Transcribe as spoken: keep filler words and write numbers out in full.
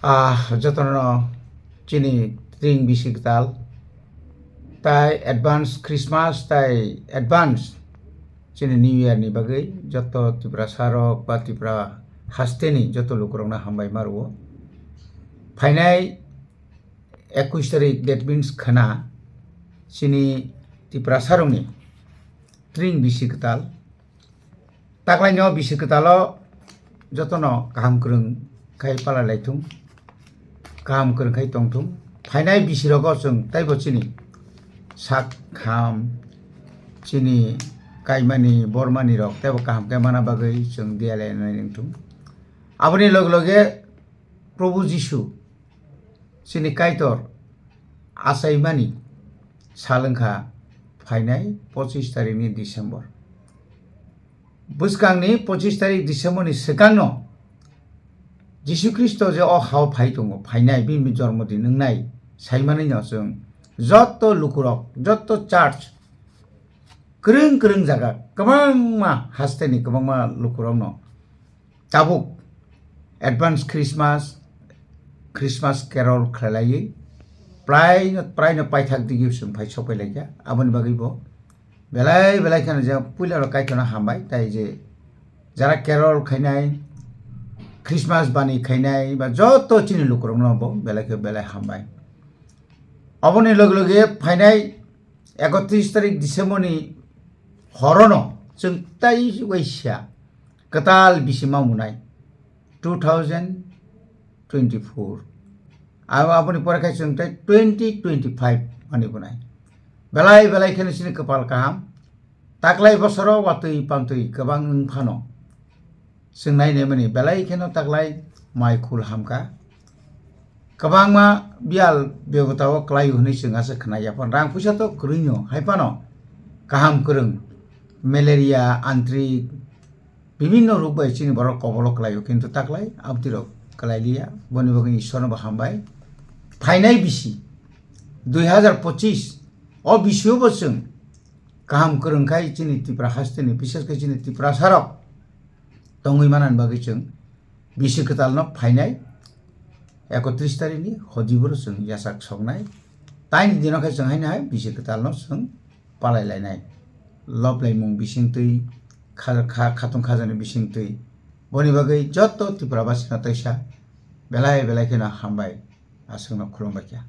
Ah, jotono chini tring bisi kwtal tai advance Christmas tai advance chini New Year ni bagwi joto Tiprasa rok ba Tipra hasteni joto lukurokno hambai ma rwo. Phainai ekush tarik, that means khwna chini Tiprasa rokni tring bisi kwtal. Taklaino bisi kwtalo jotono kaham kwrwng khai palai laithung, kaham kwrwng khai tongthung. Phainai bisirogo chwng taibo chini sak ham, chini kaimani bormani rok taibo kaham khe mana bagwi chwng diya lai nai nangthung. Aboni loge loge Probhu Jisu chini Kaitor achaimani sal wngkha phainai pochis tarikni December. Bwskangni pochis tarik December ni swkangno Jisu Khristo je o hao phai tongo, phainai bini jormo din wngnai saimanino chwng joto lukurok, joto church, kwrwng kwrwng jaga, kwbangma hasteni kwbangma lukurokno tabuk advance Christmas, Christmas carol khlailaiwi praino, praino paithak digi chwng phai sokpailaikha. Aboni bagwibo belai belai kheno je puilaro Kaitorno hambai, tai je jara carol khainai, Christmas bani khainai ba joto chini lukurokno bo belai khe belai hambai. Aboni loge loge phainai ekotris tarik December ni horono chwng tai waisa kwtal bisi ma munai two thousand twenty-four. Abo aboni pore khai chwng tai twenty twenty-five mani bunai. Belai belai kheno chini kwpal kaham. Taklai bosoro watwi pantwi kwbang wng phano chwng nai naimani belai kheno taklai mai khul hamkha. Kwbangma biyal bebotao kwlaio hwnwi chwng aswk khna ya phano. Rang puisa to kwrwino hai phano kaham kwrwng, malaria, antrik, bibinno ruk bai chini borok kobolo kwlaio, kintu taklai abtirok kwlailiya, boni bagwi Ishwarno bo hambai. Phainai bisi dui hazar pochis o bisio bo chwng kaham kwrwng khai chini Tipra hasteni, bises khe chini Tiprasarok tongwi manani bagwi chwng bisi kwtalno phainai ekotris tarikni hodibo chwng yachak soknai. Taini dino khe chwng haino hai bisi kwtalno chwng palai lainai. Lob laimung bisingtwi, kha-, kha-, khatung khajani bisingtwi. Boni bagwi joto Tripura basino teisa belai belai kheno hambai, aswkno khulumbai kha.